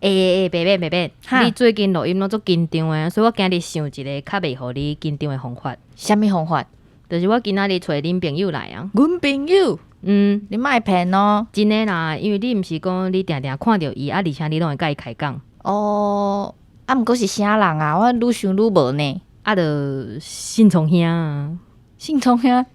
欸欸欸，白白白白，哈。你最近錄音攏足緊張的，所以我今日想一个較袂予你緊張的方法。啥物方法？就是我今仔日揣恁朋友來啊。阮朋友？嗯。你莫騙哦。真的啦，因為你毋是講你定定看著伊，啊，而且你攏會佮伊開講。哦，啊，毋過是啥人啊？我愈想愈無呢。啊，就信聰兄啊。信聰兄？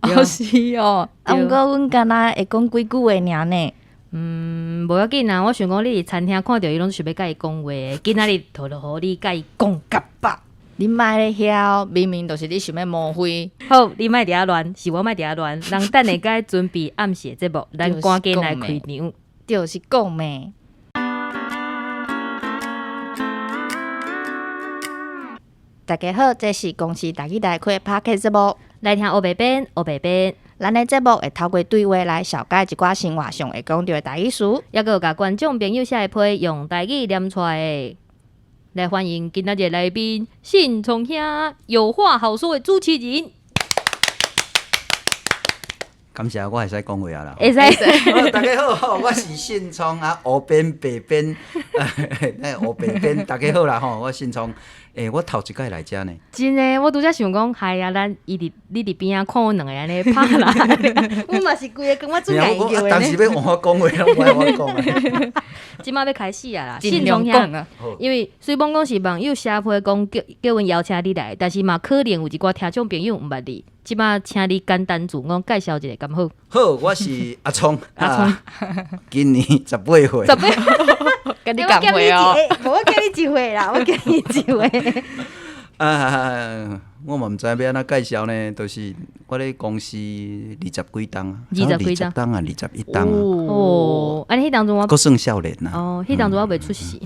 對。哦，是哦。啊，對。毋過阮敢若會講幾句話爾呢。嗯，無要緊啊！我想講你佇餐廳看著伊，攏想欲佮伊講話，今仔日就予你佮伊講甲飽。你莫咧囂，明明就是你想欲摸灰。好，你莫佇遐亂，是我莫佇遐亂。人等下該準備暗時的節目，咱趕緊來開場。就是講咩？大家好，這是公視台語台開的 Podcast 節目。來聽烏白編，烏白編。咱的節目會透過對話來紹介一寡生活上會講著的台語詞，抑閣有共觀眾朋友寫的批用台語念出來的。來歡迎今仔日來賓信聰兄，有話好說的主持人。感謝，我會使講話啊啦。會使。大家好，我是信聰啊，烏編白編，烏白編，大家好啦吼，我信聰。欸，我頭一擺來遮呢。真的，我拄才想講，係啊，咱伊佇你佇邊仔看阮兩个按呢拍啦，阮嘛是規个感覺足𠢕叫的。當時欲換我講話，攏無愛我講。這馬欲開始啊啦，盡量講啊。因為雖罔講是網友寫批講叫叫阮邀請你來，但是嘛可能有一寡聽眾朋友毋捌你。這馬請你簡單自我介紹一下，敢好？好，我是阿聰，阿聰，今年18歲。18，佮你仝歲哦。無，我減你一歲啦，我減你一歲。啊，我嘛毋知欲按怎介紹呢，就是我咧公司二十幾冬，二十幾冬啊，21冬啊。哦，按呢彼當陣我閣算少年啦。哦，彼當陣我未出世。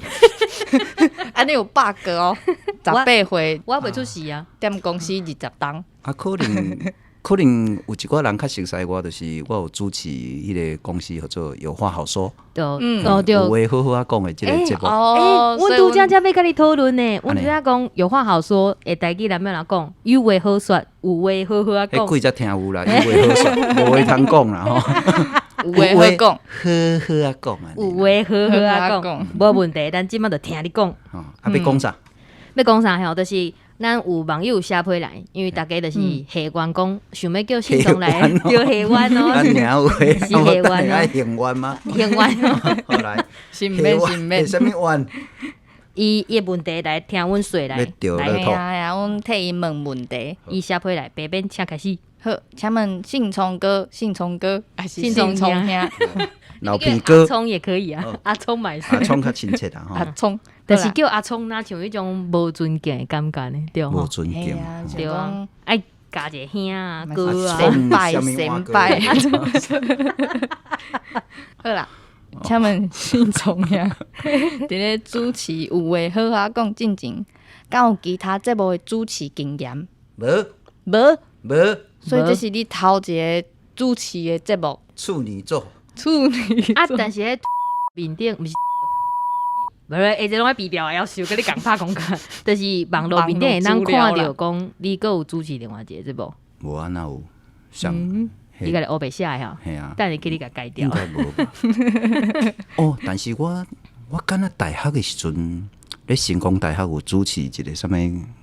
按呢有 bug 哦，18歲，我未出世啊。踮公司20冬。啊，可能有一寡人較熟似我，就是我有主持彼个公司號做有話好說。對，哦對。有話好好仔講的這个節目。哦，阮拄才才欲佮你討論呢，阮拄才講有話好說，的台語咱欲按怎講？有話好說，有話好好仔講。彼鬼才聽有啦，有話好說，無話通講啦吼。有話好講，好好仔講啊。有話好好仔講，無問題，咱這馬就聽你講。哦，啊，欲講啥？欲講啥吼？就是咱有網友寫批來，因為大家就是下願講，想欲叫信聰來，對下願哦。咱爾有話，是下願哦。愛還願嗎？還願。好來，是毋免，是毋免。啥物願？伊伊的問題來聽阮說來。來，來啊，阮替伊問問題。伊寫批來，白編請開始。好，請問信聰哥，信聰哥還是信聰兄？老皮哥。阿聰也可以啊，阿聰嘛是。阿聰較親切啊，阿聰，但是叫阿聰，若像彼種無尊敬的感覺呢，對無尊敬，對啊，愛加一個兄啊哥啊，先輩先輩。好啦，請問信聰兄，佇咧主持有話好好講進前，敢有其他節目的主持經驗？無，無，無。所以這是你頭一个主持的節目。處女座。處女啊，但是彼面頂毋是，無無，欸，這攏愛避掉啊，夭壽，佮你共拍廣告，就是網路面頂會當看著講你閣有主持另外一个節目。無啊，哪有？啥？你家己烏白寫的吼？嘿啊。等下去你共改掉。應該無吧？哦，但是我我敢若大學的時陣，咧成功大學有主持一个啥物，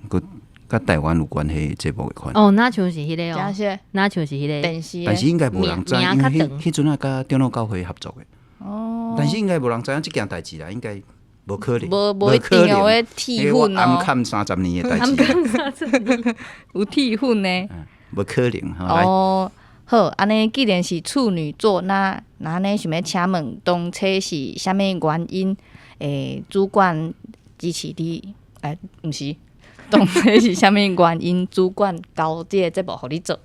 閣佮台灣有關係的節目的款。哦，若像是彼个哦，若像是彼个電視。但是應該無人知，因為彼陣仔佮長老教會合作的。哦。但是應該無人知影這件代誌啦，應該無可能。無無一定有咧鐵粉哦。暗崁30年的代誌。暗崁30年，有鐵粉呢？無可能吼。哦，好，按呢既然是處女座，那那按呢想欲請問，當初是啥物原因？欸，主管支持你？欸，毋是。當初是啥物原因？主管交這个節目予你做？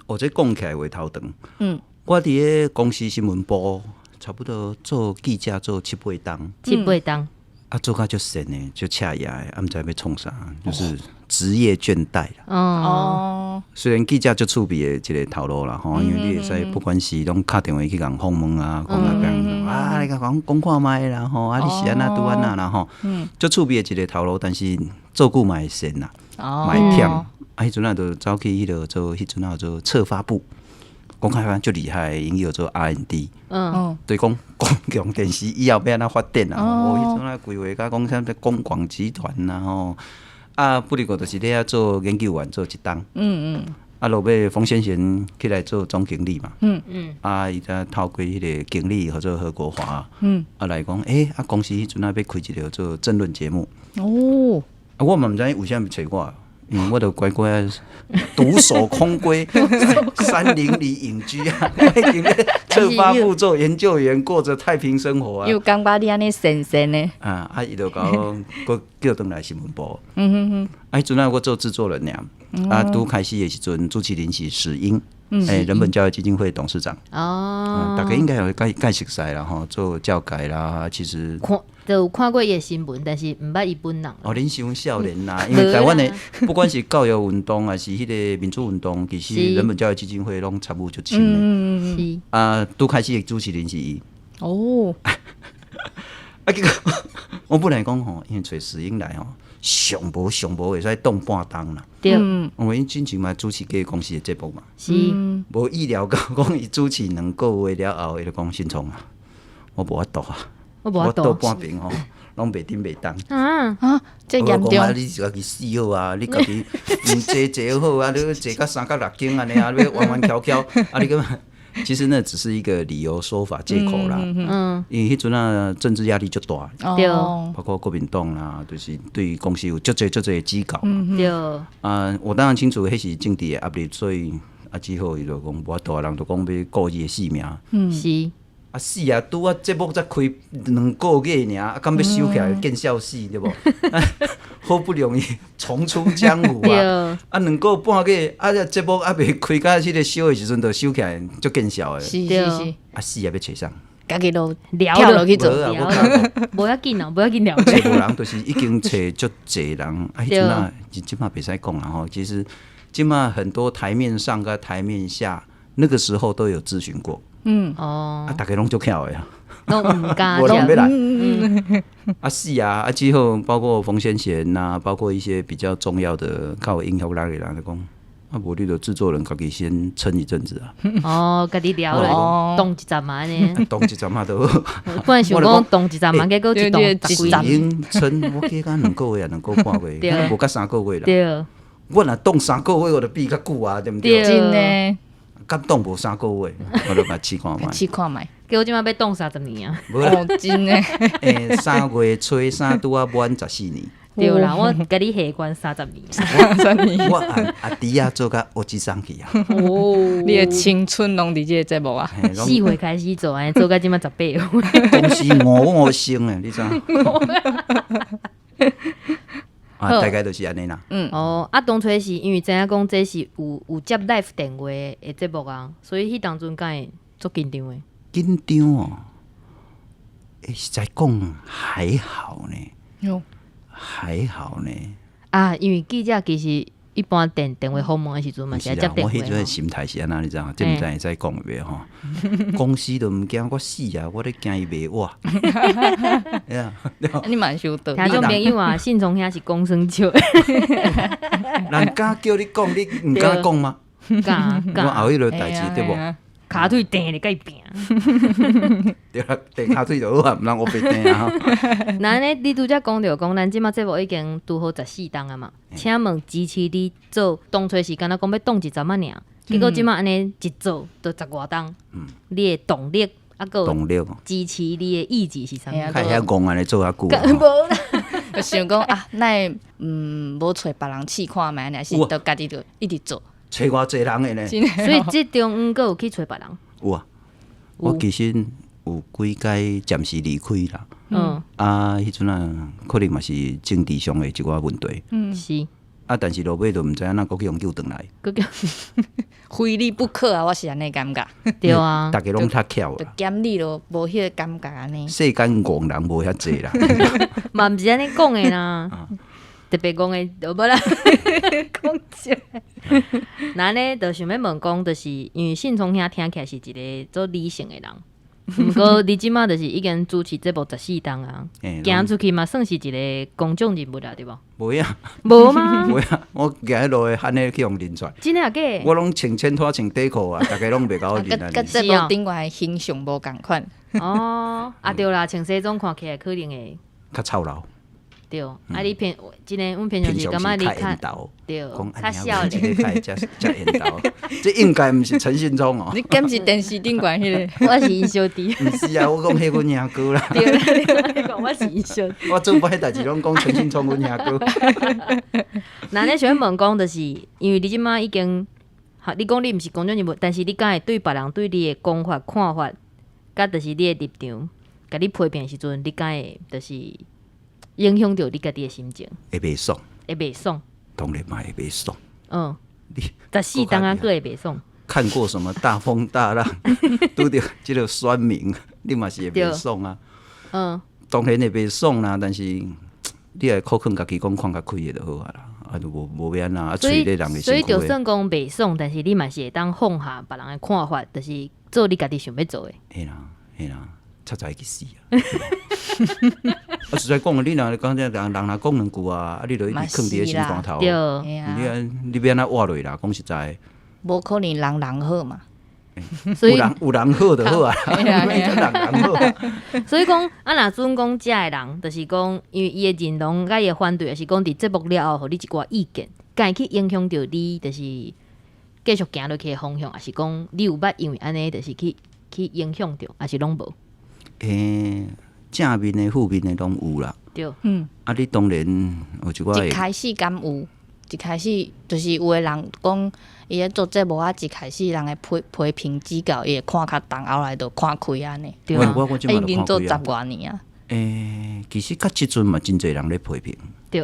哦，這講起來話頭長。嗯。我佇咧公視新聞部，差不多做記者做七八冬。七八冬。啊，做甲足閒的，足赤野的，啊，毋知欲創啥，就是職業倦怠啦。哦。雖然記者足趣味的一个頭路啦，吼，因為你會使不管是攏敲電話去共訪問啊，講啊講啊，你共講講看覓啦，吼，啊，你是按怎拄按怎啦，吼，足趣味的一个頭路，但是做久嘛會閒啦，嘛會忝。啊，彼陣仔就走去彼个做，彼陣仔做策發部，講開反足厲害，𪜶叫做 R&D。嗯。對講公共電視以後欲按怎發展啊？哦，彼陣啊規劃甲講啥物公廣集團啊吼，啊，不離個就是咧遐做研究員做一冬。啊，落尾馮先賢起來做總經理嘛。啊，伊才透過彼個經理號做何國華。啊來講，啊公司彼陣啊欲開一個做政論節目。啊，我嘛毋知影為啥物揣我，因為我就乖乖獨守空閨，山林裡隱居啊，已經咧策發部做研究員，過著太平生活啊。又感覺你按呢神神的。啊，伊就共我閣叫轉來新聞部。啊，彼陣啊，我做製作人爾。啊，拄開始的時陣，主持人是史英，人本教育基金會董事長。大家應該有較熟似啦吼，做教改啦，其實看就有看過伊的新聞，但是毋捌伊本人。哦，恁傷少年啦，因為台灣的不管是教育運動還是彼個民主運動，其實人本教育基金會攏參與足深的。啊，拄開始的主持人是伊。啊，結果我本來講吼，因為揣史英來吼，上無上無會使擋半冬啦。我因之前嘛主持過公視的節目嘛。無意料到講伊主持2個月了後，伊就講信聰啊，我無法度啊，我無法度。倒半邊吼，攏袂振袂動。啊啊，這嚴重。我講啊，你家己死好啊，你家己毋坐坐好啊，你坐到三角六間按呢啊，你彎彎翹翹，啊，你閣其實那只是一個理由說法借口啦。因為彼陣啊，政治壓力足大，包括國民黨啦，就是對公司有足濟足濟指教。啊，我當然清楚彼是政治的壓力，所以啊，只好伊就講無法度啊，人就講欲顧伊的性命。啊死啊！拄啊節目才開2個月爾，啊，敢欲收起來見笑死對無？好不容易重出江湖啊！啊，2個半月，啊，這節目猶未開到彼個燒的時陣，就收起來，足見笑的。啊死啊！欲揣啥？家己都跳落去做。無要緊哦，無要緊了。揣無人，就是已經揣足濟人。啊，彼陣啊，這馬袂使講啦吼。其實這馬很多台面上佮台面下，那個時候都有諮詢過。啊，逐家攏足巧的啊，攏毋敢，無人欲來。啊是啊，啊之後包括馮先賢吶，包括一些比較重要的較有影響力的人，就講啊，無你就製作人家己先撐一陣子啊。哦，家己聊來擋一陣嘛按呢。擋一陣嘛都好。本來想講擋一陣嘛，結果一擋十幾年。撐，我記得2個月啊，2個半月，無到3個月啦。我若擋3個月，我就比較久啊，對毋對？真的。敢擋無3個月，我就共試看覓。試看覓。結果這馬欲擋30年啊！哦，真的。3月初三拄仔滿14年。對啦，我共你荷官30年。30年。我阿弟仔做甲烏雞桑去啊！哦，你的青春攏佇這个節目啊！4歲開始做，按呢做到這馬18歲。公司五五升的，你知？啊，大概就是按呢啦。哦，啊，當初是因為知影講這是有接 live 電話的節目啊，所以彼當陣敢會足緊張的。緊張哦，實在講還好呢。還好呢。啊，因為記者其實一般電話訪問的時陣嘛是愛接電話。我彼陣心態是按怎，你知影？這毋知會使講袂吼？公司都毋驚我死啊，我咧驚伊賣我。你嘛是有道理。聽眾朋友啊，信聰兄是講耍笑。人敢叫你講，你毋敢講嗎？敢敢。我後彼落代誌對無？跤腿硯咧，共伊拚。對啊，硯跤腿就好啊，毋通烏白硯啊。那按呢，你拄才講著講，咱這馬節目已經拄好14冬啊嘛，請問支持你做當初是敢若講欲擋一陣仔爾，結果這馬按呢一做就十外冬，你的動力啊，閣動力支持你的意志是啥物？較會曉戇按呢做較久。無啦，就想講啊，哪會無揣別人試看覓，還是就家己就一直做。揣偌濟人的呢？所以這中間閣有去揣別人。有啊，我其實有幾擺暫時離開啦。啊，彼陣啊，可能嘛是政治上的一寡問題。啊，但是落尾就毋知按怎閣去予救轉來。閣叫非你不可啊！我是按呢感覺。對啊。逐家攏較巧就減你咯，無彼個感覺按呢。世間戇人無遐濟啦。嘛毋是按呢講的啦。特別戇的，就無啦。講笑。那按呢，就想欲問講，就是因為信聰兄聽起來是一個足理性的人，毋過你這馬就是已經主持節目14冬啊，行出去嘛算是一個公眾人物啊，對無？無啊。無嗎？無啊！我行彼路會罕咧去予認出來。真的啊假？我攏穿淺拖穿短褲啊，逐家攏袂共我認啊。佮節目頂懸的形象無仝款。哦，啊對啦，穿西裝看起來可能會較操勞。對，啊你平這个，阮平常時感覺你較對，較少年，較較緣投，這應該毋是陳信聰哦。你敢是電視頂懸彼个？我是𪜶小弟。毋是啊，我講彼阮兄哥啦。對，你講我是𪜶小弟。我做歹代誌攏講陳信聰阮兄哥。那你想欲問講，就是因為你這馬已經，你講你毋是公眾人物，但是你敢會對別人對你的講法、看法，佮就是你的立場，共你批評的時陣，你敢會就是影響著你家己的心情？會袂爽？會袂爽？當然嘛會袂爽。你14冬仔閣會袂爽？看過什麼大風大浪，拄著這个酸民，你嘛是會袂爽啊。當然會袂爽啦，但是你會苦勸家己講看較開的就好啊啦，啊就無無欲按怎啊，喙咧人的所以就算講袂爽，但是你嘛是會當放下別人的看法，就是做你家己想欲做的。嘿啦，嘿啦，才知去死啊！啊，實在講，你若講這人人若講兩句啊，啊，你就一直囥佇咧心肝頭。對，你欲按怎活落啦？講實在，無可能人人好嘛。所以有人有人好就好啊，毋免人人好。所以講，啊，若準講遮的人，就是講，因為伊的認同佮伊的反對，抑是講佇節目了後，予你一寡意見，敢會去影響著你，就是繼續行落去的方向，抑是講你有捌因為按呢，就是去去影響著，抑是攏無？正面的、負面的攏有啦。對，啊，你當然有一寡。一開始敢有？一開始就是有的人講，伊咧做節目啊，一開始人會批批評指教，伊會看較重，後來就看開按呢。對啊，我已經做十外年啊。其實較這陣嘛，真濟人咧批評。對，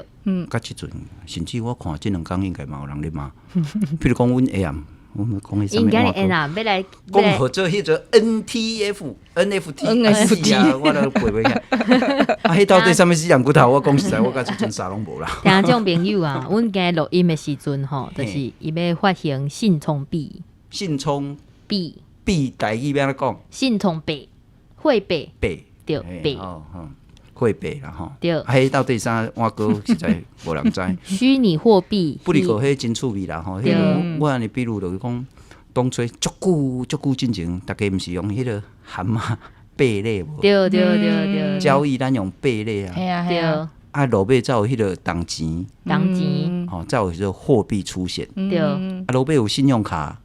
較這陣，甚至我看這兩工應該嘛有人咧罵。譬如講，阮下暗，我們講彼啥物話？要來講號做彼個 NTF、NFT、NFT 啊，我都背袂起來。啊，彼到底啥物死人骨頭？我講實在，我到這陣啥攏無啦。聽眾朋友啊，阮今日錄音的時陣吼，就是伊欲發行信聰幣。信聰幣幣台語欲按怎講？信聰幣，貨幣。幣對幣。貨幣啦吼。對。啊，彼到底啥碗糕，實在無人知。虛擬貨幣。不過彼真趣味啦吼。彼我按呢比如就是講，當初足久足久進前，逐家毋是用彼个蛤蟆貝類無？對對對對。交易咱用貝類啊。嘿啊對。啊，落尾才有彼个銅錢。銅錢。吼，才有彼个貨幣出現。對。啊，落尾有信用卡。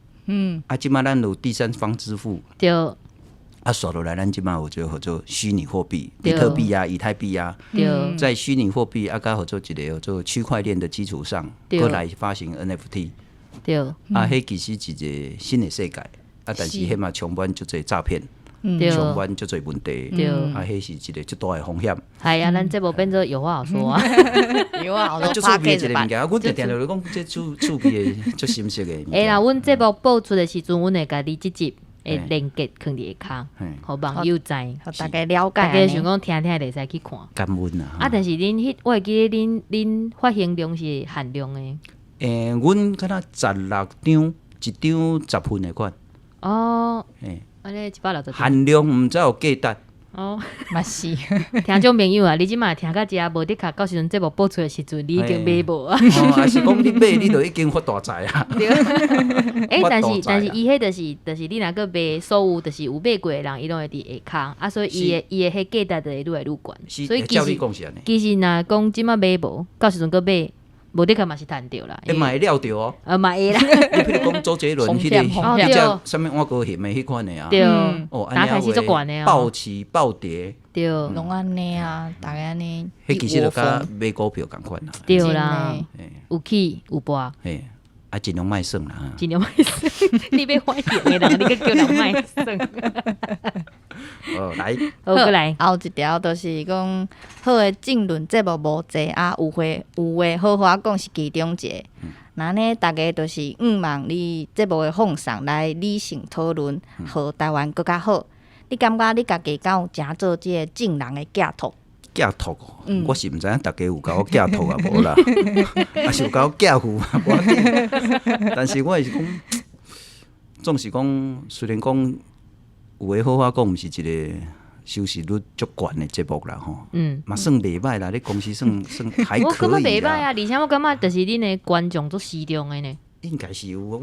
啊，這馬咱有第三方支付。對。啊，煞落來，咱這馬有這個號做虛擬貨幣，比特幣啊、以太幣啊，在虛擬貨幣啊，佮號做一个號做區塊鏈的基礎上，閣來發行 NFT。對。啊，彼其實是一個新的世界，啊，但是彼嘛充滿足濟詐騙，充滿足濟問題。啊，彼是一個足大的風險。係啊，咱節目變做有話好說啊。有話好說。足趣味的一个物件，阮定定就是講這趣趣味的足深色的。會啦，阮節目播出的時陣，阮會共你這集的連結囥佇下跤，予網友知，予大家了解。大家想講聽聽會使去看。感恩啊！啊，但是恁彼，我會記得恁恁發行量是限量的。阮敢若16張，一張10份的款。哦。按呢160 限量毋知有價值。哦，嘛是。聽眾朋友啊，你這馬聽到遮，無的確到時陣節目播出的時陣，你已經買無啊。哦，還是講你買，你就已經發大財啊。對。但是但是伊彼就是就是你若閣賣，所有就是有買過的人，伊攏會佇下跤，啊，所以伊的伊的彼價值就會愈來愈懸。所以其實其實若講這馬買無，到時陣閣買，無的確嘛是趁著啦。欸，嘛會料著哦。嘛會啦。你譬如講周杰倫彼个，彼隻啥物碗糕煳的彼款的啊。對。哦，打開始足懸的哦。暴起暴跌。對。攏按呢啊，逐家按呢。彼其實就佮買股票仝款啦。對啦。有起有跋。嘿，啊，盡量莫算啦。盡量莫算，你欲發行的人，你閣叫人莫算。哦，來。好，閣來。後一條就是講，好的政論節目無濟啊，有話有話好好仔講是其中一个。那呢，逐家就是向望你節目的放送來理性討論，予台灣閣較好。你感覺你家己敢有誠做這个眾人的寄託？寄託，我是毋知影逐家有共我寄託啊無啦，抑是有共我寄付啊無要緊。但是我是講，總是講，雖然講有話好好講，毋是一个收視率足懸的節目啦吼。嘛算袂䆀啦，你公司算算還可以啦。我感覺袂䆀啊，而且我感覺就是恁的觀眾足死忠的呢。應該是有，我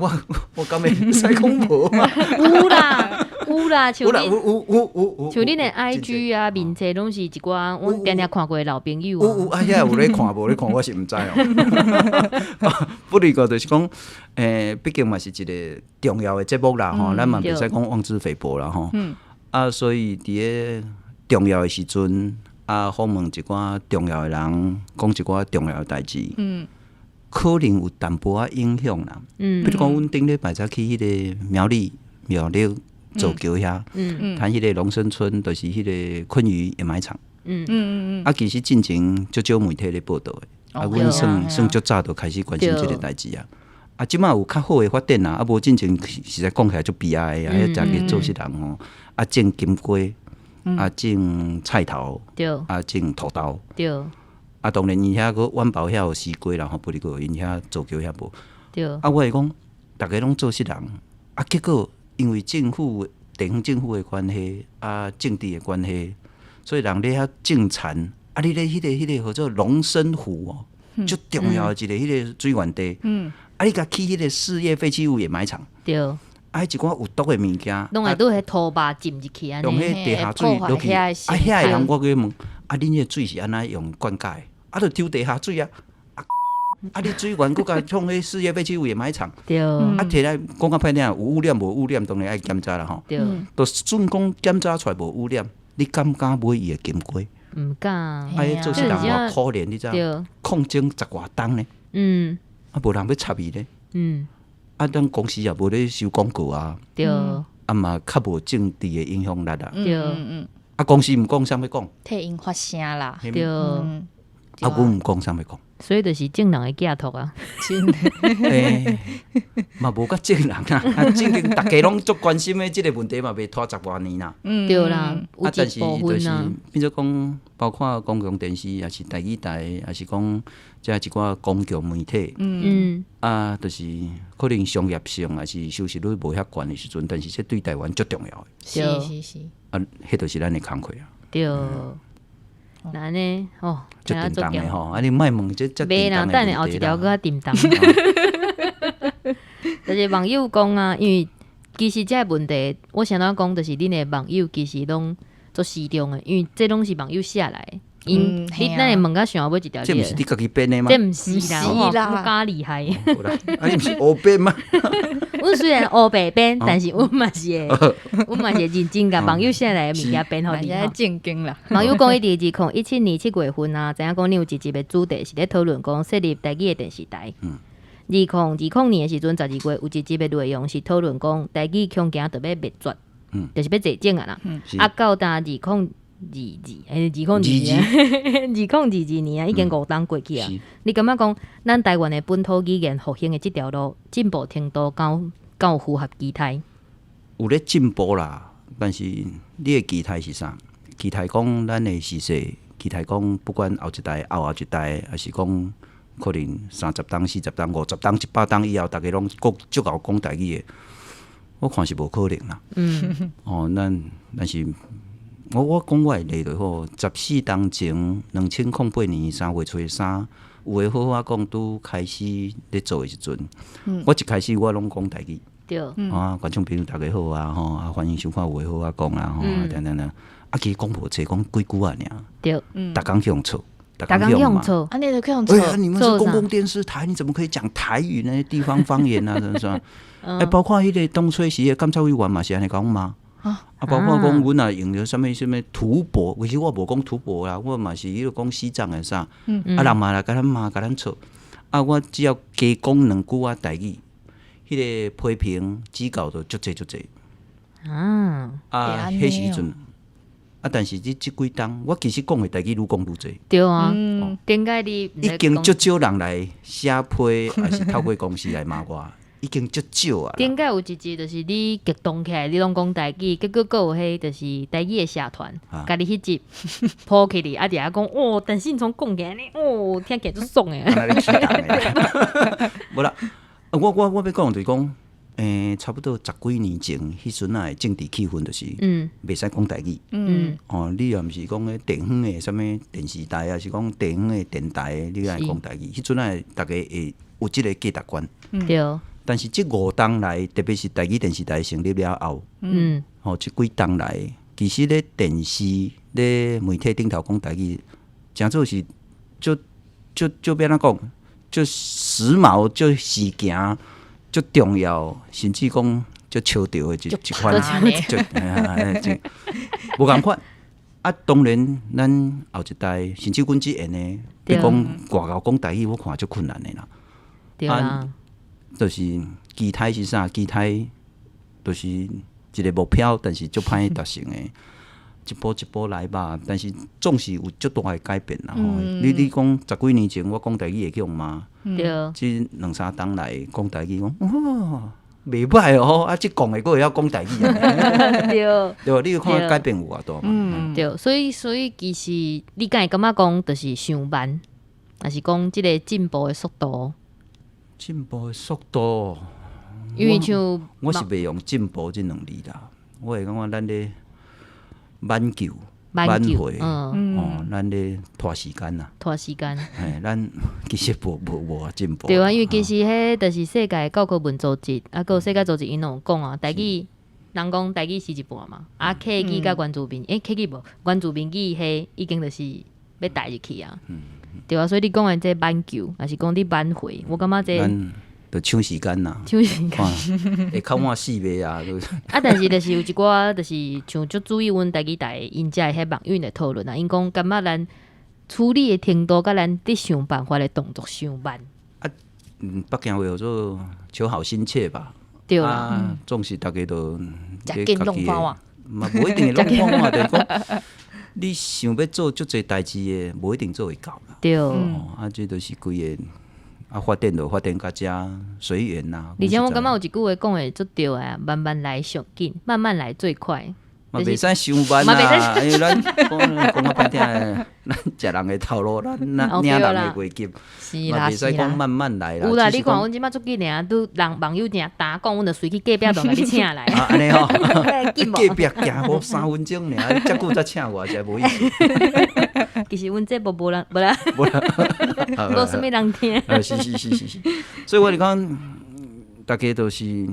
我敢會使講無嘛？有啦，有有啦，像有啦，恁有有有有有，像恁的 IG 啊，面冊攏是一寡阮定定看過的老朋友啊。有有啊，遐有咧看無咧看，我是毋知哦。不離個就是講，畢竟嘛是一個重要的節目啦，吼，咱嘛袂使講妄自菲薄啦，吼。啊，所以佇咧重要的時陣，啊，訪問一寡重要的人，講一寡重要的代誌，可能有淡薄仔影響啦。比如講，阮頂禮拜才去彼個苗栗苗栗造橋遐，談彼個龍生村，就是彼個鯤魚掩埋場。啊，其實進前足少媒體咧報導的，啊，阮算算足早就開始關心這個代誌啊。啊，這馬有較好的發展啦，啊，無進前實在講起來足悲哀的啊，彼遮個做穡人吼，啊種金瓜，啊種菜頭，啊種土豆，啊，當然𪜶遐閣苑包遐有西瓜啦吼，不過𪜶遐造橋遐無。啊，我會講，逐家攏做穡人，啊，結果因為政府地方政府的關係，啊，政治的關係，所以人咧遐種田，啊，你咧彼個號做龍生湖哦，足重要的一個彼個水源地，啊，你共起彼個事業廢棄物掩埋場，啊，彼一寡有毒的物件，攏會拄彼土壩浸入去按呢。用彼地下水落去，啊，遐的人我閣問，啊，恁彼個水是按怎用灌溉？啊，著抽地下水啊，啊，啊，你水源閣共創彼事業廢棄物掩埋場，啊，提來講較歹聽，有污染無污染，當然愛檢查啦吼。就算講檢查出來無污染，你敢毋敢買伊的金瓜？毋敢。啊，彼做穡人偌可憐，你知影？抗爭十外冬呢，啊，無人欲插伊咧。啊，咱公司也無咧收廣告啊。啊嘛，較無政治的影響力啊。啊，公司毋講，啥欲講？替𪜶發聲啦。啊，阮毋講，啥欲講？所以就是眾人的寄託啊。真的。欸，嘛無甲眾人啊，啊，正經逐家攏足關心的這個問題嘛，袂拖十外年啦。對啦，有啊，但是一部就是分啊。變做講，包括公共電視，抑是台語台，抑是講這一寡公共媒體，啊，就是可能商業性，抑是收視率無遐懸的時陣，但是這對台灣足重要的。啊，彼就是咱的工課啊。對。那按呢？哦，足沉重的吼，啊！你莫問這這袂啦，等下後一條閣較沉重。就是網友講啊，因為其實這個問題，我想怎講，就是恁的網友其實攏足死忠的，因為這攏是網友寫來的。𪜶你咱會問到上後尾一條。這毋是你家己編的嗎？這毋是啦，我敢厲害。啊，你毋是烏編嗎？阮雖然烏白編，但是阮嘛是會，阮嘛是會認真共網友寫來的物件編予你吼。正經啦。網友講伊佇2017年7月份啊，知影講恁有一集的主題是咧討論講設立台語的電視台。2020年的時陣，12月有一集的內容是討論講台語恐驚著欲滅絕，就是欲絕種啊啦。啊，到今2022，2022，2022年啊，已經五冬過去啊。你感覺講，咱台灣的本土語言復興的這條路進步程度敢有符合期待？有咧進步啦，但是你的期待是啥？期待講咱的時勢，期待講不管後一代、後後一代，抑是講可能30冬、40冬、50冬、100冬以後，逐家攏閣足𠢕講台語的，我看是無可能啦。哦，咱但是。我講我的例就好，14冬前，2008年3月初三，有話好好講，拄開始咧做的時陣，我一開始我攏講台語。啊，觀眾朋友逐家好啊，吼，啊，歡迎收看有話好好講啊，吼，等等等，啊，其實講無濟，講幾句仔爾。逐工去予吵，逐工去予罵。啊，你都去予吵。哎呀，你們是公共電視台，你怎麼可以講台語呢？地方方言啊，什麼什麼？哎，包括彼個當初時的監察委員嘛是按呢共阮罵。啊，包括講阮若用著啥物啥物吐蕃，其實我無講吐蕃啦，我嘛是彼個講西藏的啥，啊人嘛來共咱罵，共咱吵。啊，我只要加講兩句仔台語，彼個批評指教就足濟足濟。啊，彼時陣，啊，但是這這幾冬，我其實講的台語愈講愈濟。對啊，點解你已經足少人來寫批，抑是透過公司來罵我？已經足少啊！頂擺有一集就是你激動起來，你攏講台語，結果閣有彼就是台語的社團，共你彼集鋪起來，啊佇遐講哦，陳信聰講起來呢，哦，聽起來足爽的。無啦，我欲講就是講，差不多十幾年前，彼陣仔的政治氣氛就是，袂使講台語。哦，你若毋是講彼地方的啥物電視台，抑是講地方的電台，你愛講台語。彼陣仔逐家會有這個價值觀。但是這5冬來，特別是台語電視台成立了後，吼，這幾冬來，其實咧電視咧媒體頂頭講台語，誠做是足足足欲按怎講，足時髦、足時行、足重要，甚至講足潮著的一款，足這無仝款。啊，當然，咱後一代，甚至阮這緣的，欲講外口講台語，我看足困難的啦。對啊，就是期待是啥？期待就是一個目標，但是足歹達成的，一步一步來吧。但是總是有足大的改變啦。吼，你講十幾年前我講台語會去予罵，這兩三冬來講台語，講哦，袂䆀哦，啊，這講的閣會曉講台語啊。對，你有看改變有偌大嘛？對，所以其實你敢會感覺講，就是傷慢，抑是講這个進步的速度？進步的速度，因為像我是袂用進步這兩字啦，我會感覺咱咧挽救、挽回，哦，咱咧拖時間啦，拖時間。嘿，咱其實無進步。對啊，因為其實彼就是世界教科文組織，啊，閣有世界組織𪜶攏有講啊，台語人講台語死一半嘛，啊，客語佮原住民，欸，客語無原住民語，彼已經就是欲代入去啊。對啊，所以你講的這挽救，抑是講你挽回，我感覺這咱就搶時間啦，搶時間，會較晚死袂啊？啊，但是就是有一寡，就是像足注意阮台語台𪜶遮的彼網友的討論啊，𪜶講感覺咱處理的程度，佮咱佇想辦法的動作傷慢。啊，北京話叫做求好心切吧？對啦，啊，總是逐家都食緊弄包啊，嘛無一定會弄破啊，就是講你想欲做足濟代誌的，無一定做會到啦。啊，這就是規个啊，發展就發展到遮隨緣啦。而且我感覺有一句話講的足對的，慢慢來上緊，慢慢來最快。嘛袂使傷慢啦，因為咱講講較歹聽，咱食人的頭路，咱領人的階級，嘛袂使講慢慢來啦。有啦，你看阮這擺足緊爾，拄人網友正焦講，阮就隨去隔壁就共你請來。啊，按呢吼，隔壁行無3分鐘爾，遮久才請我，真無意思。其實阮這無無人，無啦，無啦，無啥物人聽。是是是是是，所以我就講，逐家都是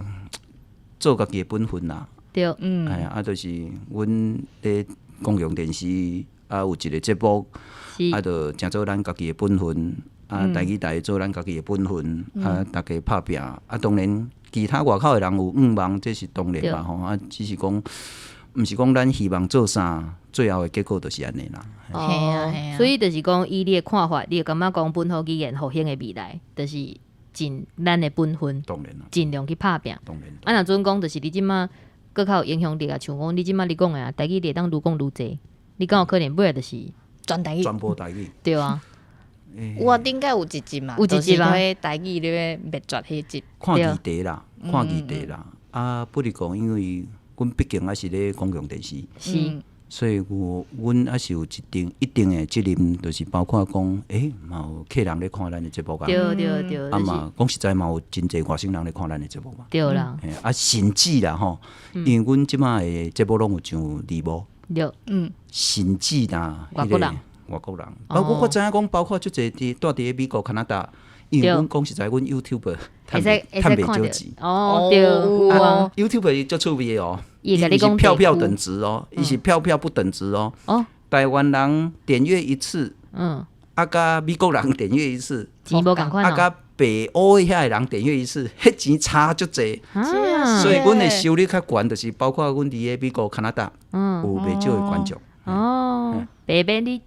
做家己的本分啦。哎呀，啊，就是阮咧公共電視啊，有一個節目，啊，就誠做咱家己的本分，啊，台語台做咱家己的本分，啊，逐家拍拚，啊，當然其他外口的人有願望，這是當然啦吼，啊，只是講，毋是講咱希望做啥，最後的結果就是按呢啦。哦，所以就是講，以你的看法，你會感覺講本土語言復興的未來，就是盡咱的本分，當然啦，盡量去拍拚。當然。啊，若準講，就是你這馬閣較有影響力啊，像講你這馬你講的啊，台語你會當愈講愈濟，你敢有可能尾仔就是全台語，全部台語。對啊。有啊，頂擺有一集嘛，有一集嘛，就是台語咧滅絕彼集。看議題啦，看議題啦。啊，不如講，因為阮畢竟還是咧公共電視，所以有阮還是有一定的責任，就是包括講，欸，嘛有客人咧看咱的節目啊。啊嘛，講實在嘛有真濟外省人咧看咱的節目嘛。對啦。啊，甚至啦吼，因為阮這馬的節目攏有上字幕。甚至啦，外國人。外國人，包括我知影講，包括足濟佇蹛佇咧美國、加拿大，因為阮講實在，阮 YouTube 趁袂少錢。哦，對，有啊。 YouTube 伊足趣味的哦，伊毋是票票等值哦，伊是票票不等值哦。台灣人點閱一次，啊，佮美國人點閱一次，錢無仝款。啊，佮北歐遐的人點閱一次，彼錢差足濟。所以阮的收入較懸，就是包括阮佇咧美國、加拿大，有袂少的觀眾。哦，白白你。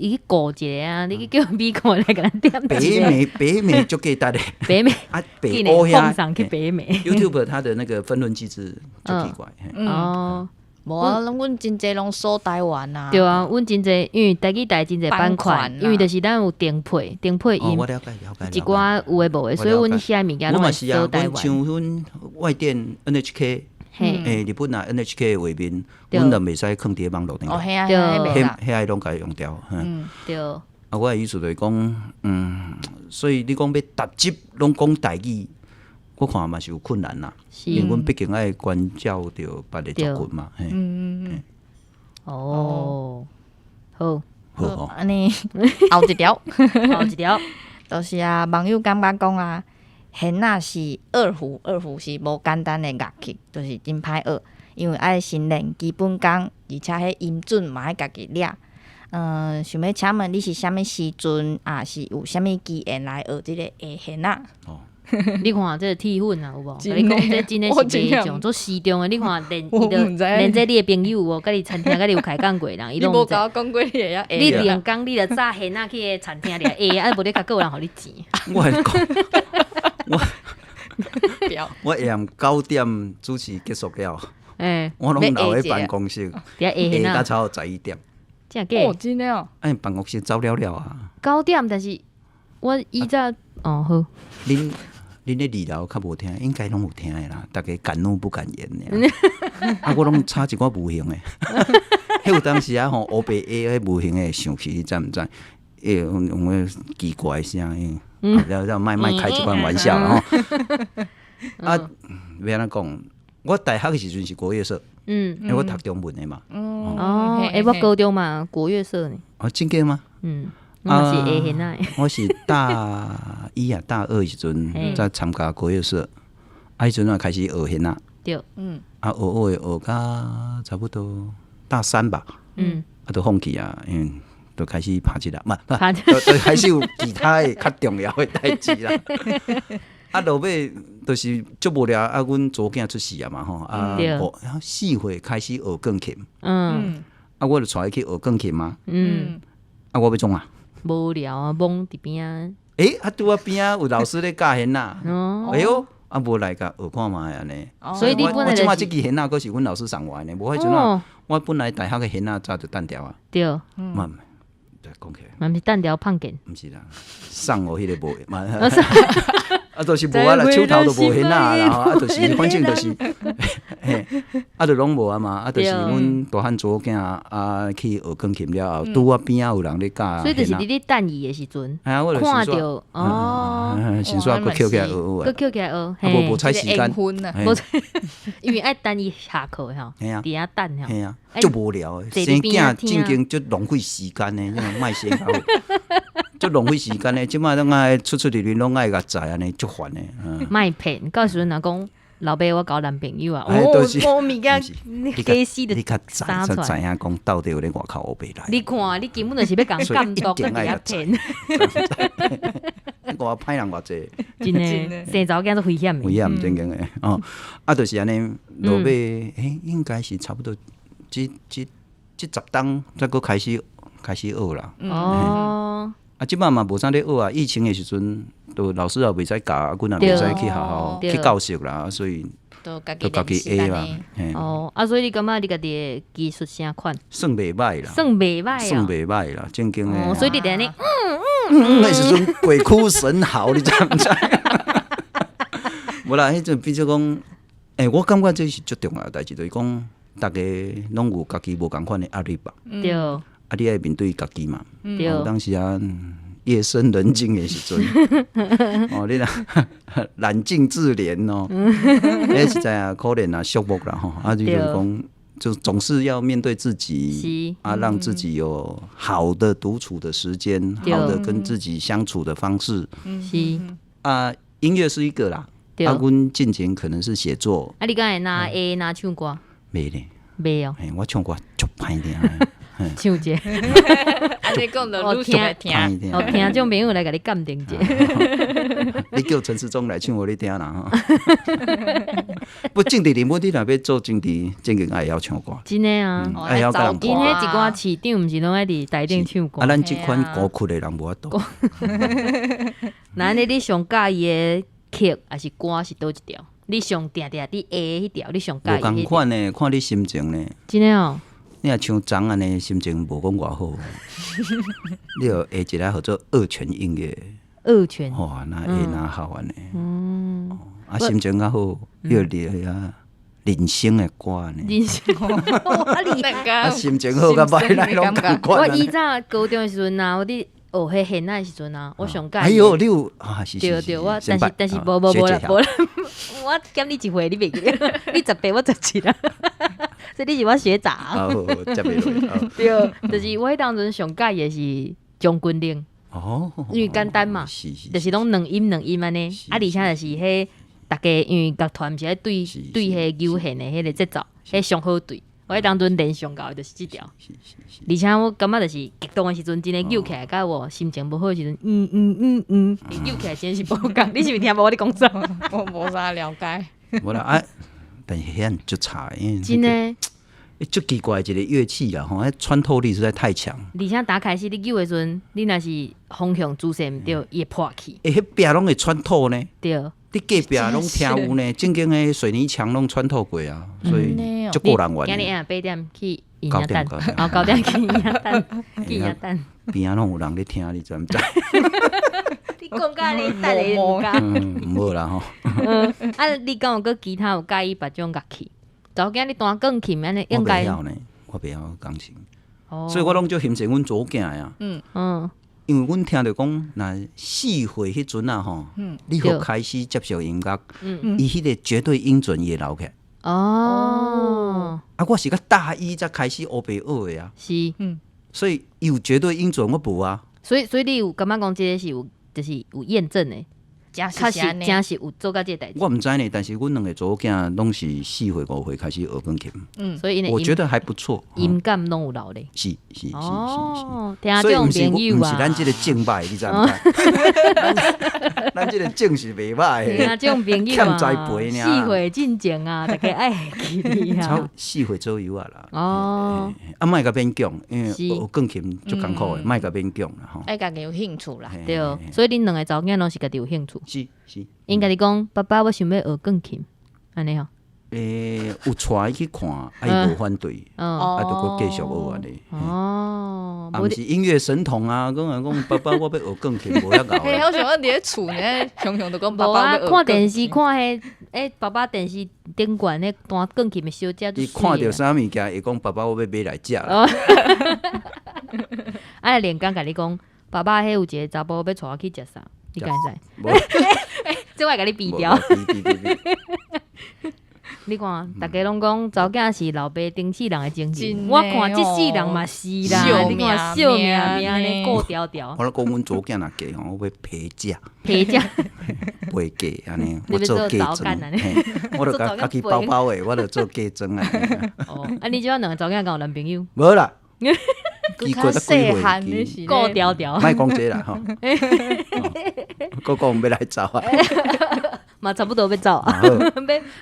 伊去顧一下啊！你去叫美國來共咱點。北美足價值的。北美啊，北歐遐。放上去北美。 YouTube 它的那個分潤機制足奇怪。哦，無啊，阮真濟攏鎖台灣啊。對啊，阮真濟，因為台語台真濟版權，因為就是咱有定配，定配音，一寡有的無的，所以阮遐物件攏會鎖台灣。像阮外電 NHK。欸，日本啊 NHK 的畫面，阮就袂使囥佇網路頂。哦，係啊，彼彼個攏共伊用掉。對。啊，我的意思就是講，所以你講欲逐集攏講台語，我看嘛是有困難啦。因為阮畢竟愛關照著別个族群嘛。哦，好，好，按呢後一條，後一條，就是啊，網友感覺講啊，弦仔是二胡，二胡是無簡單的樂器，就是真歹學，因為愛先練基本功，而且彼音準嘛愛家己掠。想欲請問你是啥物時陣，抑是有啥物機緣來學這個下弦仔？哦，你看這個鐵粉啊，有無？真共你講這真的我真的是袂上做時鐘的。你看連我伊就毋知連這你的朋友有無？佮你餐廳佮你有開講過人，伊你攏毋知。無共我講過你會曉你連工你就早弦仔去個餐廳掠下，啊無你較閣有人予你錢。我來講，表我下暗9點主持結束了，我攏留佇辦公室，佇遐下弦仔，下到差不多11點。真假？哦，真的哦，啊，辦公室走了了啊。 9點，但是我以前哦好，恁咧二樓較無聽，應該攏有聽的啦。逐家敢怒不敢言爾。啊，我攏插一寡無形的。彼有當時啊吼，烏白下彼無形的會生氣，你知毋知？會用個奇怪的聲音，了了莫莫開這款玩笑啦吼。啊，欲按怎講？我大學的時陣是國樂社，因為我讀中文的嘛。哦，欸，我高中嘛國樂社呢。哦，真假嗎？嗯，我嘛是下弦仔的。我是大一啊，大二時陣才參加國樂社，啊，彼陣啊開始學弦仔。啊，學學學到差不多大三吧。啊，就放棄啊，因為就開始拍這啦，毋拍就就開始有其他的較重要的代誌啦。啊，落尾就是足無聊，啊，阮查某囝出世啊嘛吼，啊，5、4歲開始學鋼琴。啊，我就帶伊去學鋼琴啊。啊，我欲創啥？無聊啊，懵佇邊仔。欸，啊，拄仔邊仔有老師咧教弦仔。哎喲，啊，無來共學看覓按呢。所以你本來我這擺這支弦仔，閣是阮老師送我的呢，無彼陣啊，我本來大學的弦仔早就單調啊。嘛，講起來。嘛毋是單調胖健。毋是啦，送予彼个無嘛，啊，就是無啊啦，手頭都無弦仔啦，啊，就是反正就是，嘿，啊，就攏無啊嘛，啊，就是阮大漢查某囝啊去學鋼琴了後，拄仔邊仔有人咧教。所以就是你咧等伊的時陣，啊，我就看著哦，先煞閣抾起來學學，閣抾起來學，啊，無無采時間，無因為愛等伊下課吼，佇遐等吼，嘿啊，足無聊的，生囝正經足浪費時間的，你莫先好，足浪費時間的，這擺攏愛出出入入攏愛共載按呢，足煩的。莫騙，到時陣若講老爸我交男朋友啊，我物件假死的你較知才知影講到底有咧外口烏白來。你看，你根本就是欲共監督，閣佇遐騙。我歹人偌濟，真的，生查某囝足危險的。危險真經的哦，啊，就是按呢，落尾，欸，應該是差不多，這10冬才閣開始學啦。啊，這擺嘛無啥咧學啊，疫情的時陣，都老師也袂使教，啊，阮也袂使去學校去教室啦，所以都家己學啦。哦，啊，所以你感覺你家己的技術啥款？算袂䆀啦，算袂䆀啊，算袂䆀啦，正經的。哦，所以你佇按呢，彼時陣鬼哭神嚎，你知毋知？無啦，彼陣比如講，欸，我感覺這是足重要的代誌，就是講，逐家攏有家己無仝款的壓力吧。啊，你愛面對家己嘛。有當時啊，夜深人靜的時陣，哦，你若冷靜自憐哦，彼實在啊，可憐啊，寂寞啦吼。啊，就是講，就總是要面對自己，啊，讓自己有好的獨處的時間，好的跟自己相處的方式。啊，音樂是一個啦。啊，阮進前可能是寫作。啊，你敢會若會若唱歌？袂咧。袂哦。嘿，我唱歌足歹聽。唱一下。按呢講就愈想聽。哦，聽眾朋友來共你鑑定一下。你叫陳時中來唱予你聽啦。不，政治人物你若欲做政治，正經愛曉唱歌。真的啊，愛曉佮人𪜶彼一寡市長毋是攏愛佇台頂唱歌。啊，咱這款孤窟的人無法度。那按呢，你上佮意的曲抑是歌是佗一條？你上定定佇下彼條，你上佮意？無仝款的，看你心情呢。真的哦。你若像昨按呢，心情無講偌好，你就下一个號做二泉映月。二泉。哇，若下若好按呢。啊，心情較好，你就佇遐人生的歌呢。人生，我厲害。啊，心情好佮歹來攏仝款。我以前高中的時陣啊，我佇學彼弦仔的時陣啊，我上佮意。哎喲，你有啊？是對對，我但是無無無啦無啦，我減你一歲，你袂記得？你18，我17啦。所以你是我學長。哦，接袂落。對，就是我彼當陣上佮意的是將軍令。因為簡單嘛，就是攏兩音兩音按呢，啊，而且就是彼逐家因為樂團毋是愛對對彼個弓弦的彼個節奏，彼上好對。我彼當陣練上𠢕的就是這條，而且我感覺就是激動的時陣，真的扭起來，佮我心情無好的時陣，嗯嗯嗯嗯，扭起來真是無仝。你是毋是聽無我咧講啥？我無啥了解。無啦啊，但是彼足差，因為真的，足奇怪一個樂器啊，吼，穿透力實在太強。而且打開始你扭的時陣，你若是方向姿勢毋對，伊會破去。欸，彼壁攏會穿透呢？對。佇隔壁攏聽有呢，正經的水泥牆攏穿透過啊，所以足過人玩。今日8點去營養等，哦，9點去營養等，去營養等。邊仔攏有人咧聽，你知毋知？你講甲你等下毋敢。毋好啦吼。啊，你敢有閣其他有佮意別種樂器？查某囝你彈鋼琴按呢應該。我袂曉呢，我袂曉鋼琴，所以我攏足欣賞阮查某囝的啊。因為阮聽著講，若4歲彼陣啊吼，你予開始接受音樂，伊彼個絕對音準伊會留起來。啊，我是到大一才開始烏白學的啊。所以伊有絕對音準，我無啊。所以你有感覺講這个是有，就是有驗證的。確實，真是有做甲這个代誌。我毋知呢，但是阮兩個查某囝攏是4歲5歲開始學鋼琴。所以我覺得還不錯，音感攏有留咧。是是是是是。聽眾朋友啊，毋是咱這个種䆀，你知毋知？咱這个種是袂䆀的。聽眾朋友啊，欠栽培爾。4歲進前啊，大家愛記你啊。4歲左右啊啦。啊，莫共勉強，因為學鋼琴足艱苦的，莫共勉強啦吼。愛家己有興趣啦。對，所以恁兩个查某囝攏是家己有興趣。是是。𪜶家己講，爸爸，我想欲學鋼琴，按呢吼。欸，有帶伊去看，啊，伊無反對，啊，就閣繼續學按呢。啊，毋是音樂神童啊，講啊講，爸爸，我欲學鋼琴，無遐𠢕。嘿，我想講佇咧厝呢，常常都講爸爸看電視看彼，欸，爸爸電視頂懸咧彈鋼琴的小姐。伊看著啥物件，會講爸爸，我欲買來食啦。啊，連剛共你講，爸爸，彼有一个查埔欲帶我去食啥？你敢會使？這我會共你比掉。你看，逐家攏講查某囝是老爸頂世人的情形，我看這世人嘛是啦。你看惜命命咧顧牢牢。我咧講阮查某囝若嫁吼，我欲陪嫁。陪嫁。陪嫁按呢，我做嫁妝。我著共家己包包的，我著做嫁妝啊。哦，啊，你這擺兩个查某囝敢有男朋友？無啦。閣較細漢的時，顧牢牢。莫講這啦吼。閣講欲來走啊。嘛差不多欲走啊，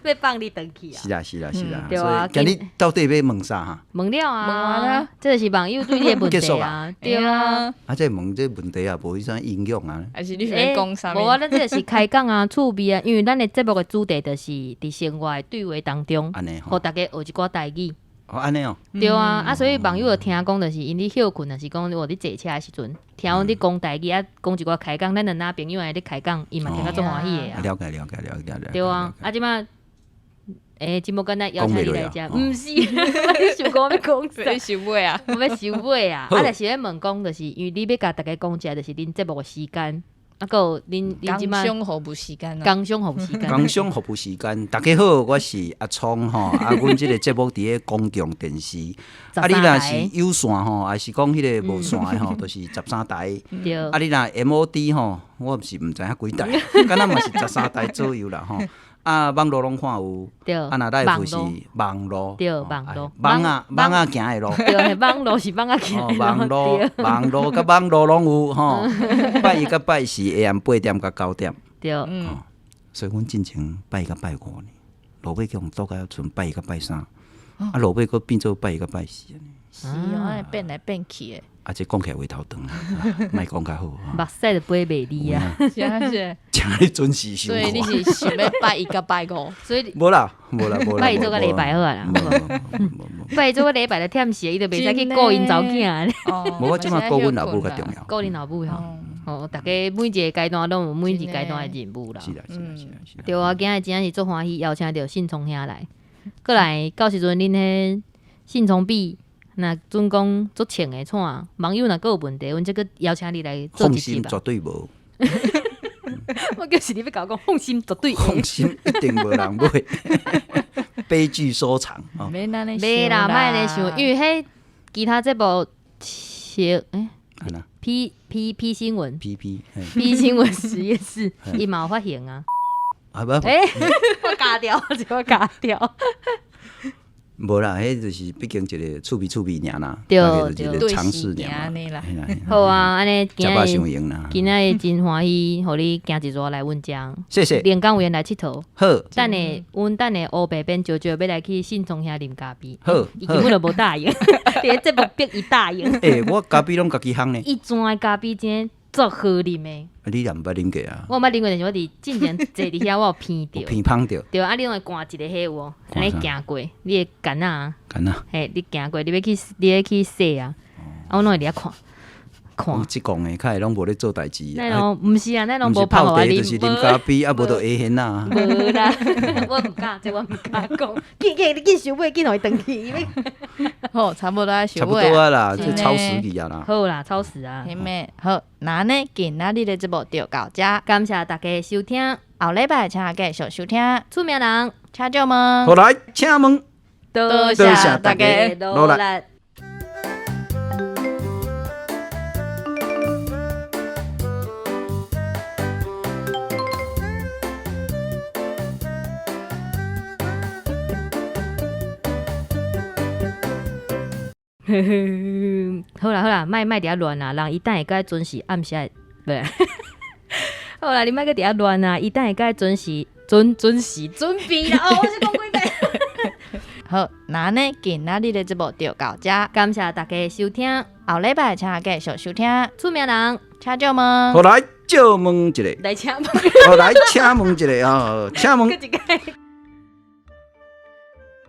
欲放你轉去啊。是啊是啊是啊。對啊。今日到底欲問啥哈？問了啊，這就是網友對你的問題啊。對啊。啊，這問這問題也無啥營養啊。還是你想欲講啥？無啊，咱這個是開講啊，趣味啊，因為咱的節目的主題就是佇生活的對話當中，予大家學一寡台語。哦，按呢哦。對啊，啊，所以網友就聽講，就是𪜶佇歇睏，若是講我佇坐車的時陣，聽阮佇講台語啊，講一寡開講，咱兩若朋友按呢咧開講，伊嘛聽甲足歡喜的啊。了解了解了解了解。對啊，啊，這擺，欸，真無簡單邀請你來遮，毋是，我想講欲講啥？欲收尾啊？我欲收尾啊！啊，就是欲問講，就是因為你欲共大家講一下，就是恁節目的時間。啊，閣有恁恁這擺工商服務時間，工商服務時間，工商服務時間，大家好，我是阿聰吼，啊，阮這個節目佇咧公共電視，啊，你若是有線吼，還是講彼个無線的吼，就是13台。對。啊，你若 MOD 吼，我毋是毋知影幾台，敢若嘛是十三台左右啦吼。啊，網路攏看有，啊，若 live 是網路，對，網路，網仔網仔行的路，對，網路是網仔行的路，網路網路佮網路攏有吼。拜一佮拜四下暗8點佮9點，對，所以阮進前拜一佮拜五呢，落尾去予倒甲賰拜一佮拜三，啊，落尾閣變做拜一佮拜四。是哦，變來變去的。啊，這講起來話頭長，莫講較好。目屎都飛袂離啊！是啊是。請你準時收。所以你是想欲拜一佮拜五，所以無啦，無啦，無啦。拜一做個禮拜好啊啦。拜一做個禮拜就忝死，伊就袂使去顧𪜶查某囝。無，我這擺顧阮老母較重要。顧恁老母吼。哦，逐家每一个階段攏有每一個階段的任務啦。是啦，是啦，是啦，是啦。對啊，今日真正是足歡喜，邀請著信聰兄來。閣來到時陣恁彼信聰比。若準講足穿的創，網友若閣有問題，阮則閣邀請你來做一集吧。放心，絕對無。我就是你欲共我講，放心，絕對。放心，一定無人買。悲劇收場。免袂啦，莫按呢想，因為彼其他節目笑，欸， P P P 新聞 P P，嘿 P 新聞實驗室，伊嘛有發行啊。啊無欸，我咬掉，這我咬掉。無啦，彼就是畢竟一個趣味趣味爾啦，對大概就是一個對嘗試爾按呢啦嘿啦嘿啦好啊，按呢食飽今傷閒啦。今仔日真歡喜，予你行一逝來阮遮。謝謝。連江委員來𨑨迌。好。等下，阮等下烏白變少少欲來去信聰兄啉咖啡。好。伊根本就無答應，佇咧節目逼伊答應。欸，我咖啡攏家己烘呢。伊磚的咖啡真足好啉的。你也毋捌啉過啊？我毋捌啉過，但是我佇進前坐佇遐，我有鼻著。鼻芳著。對啊，你攏會灌一個彼有無？按呢行過，你的矸仔。矸仔。嘿，你行過，你欲去洗啊？啊，我攏會佇遐看。看。這講的較會攏無咧做代誌。咱攏毋是啊，咱攏毋是無泡泡茶，就是啉咖啡，啊，無就下現啊。無啦，我毋敢，這我毋敢講。緊緊，你緊收尾，緊予伊轉去。好，差不多愛收差不尾多啊啦，這超時去啊啦。好啦，超時啊。彼暝好，那按呢今仔日的節目就到這，感謝大家收聽。後禮拜請繼續收聽。出名人，請借問。好來，請問。多謝大家努力。好啦好啦，莫莫佇遐亂啦，人伊等下閣愛準時暗時，袂。好啦，你莫閣佇遐亂啊，伊等下閣愛準時準準時準備啦。哦，我是講幾遍。好，那按呢今仔日的節目就到這，感謝大家收聽。後禮拜請繼續收聽。出名人，請借問。好來，借問一下。來請問。好來，請問一下啊，請問。閣一擺。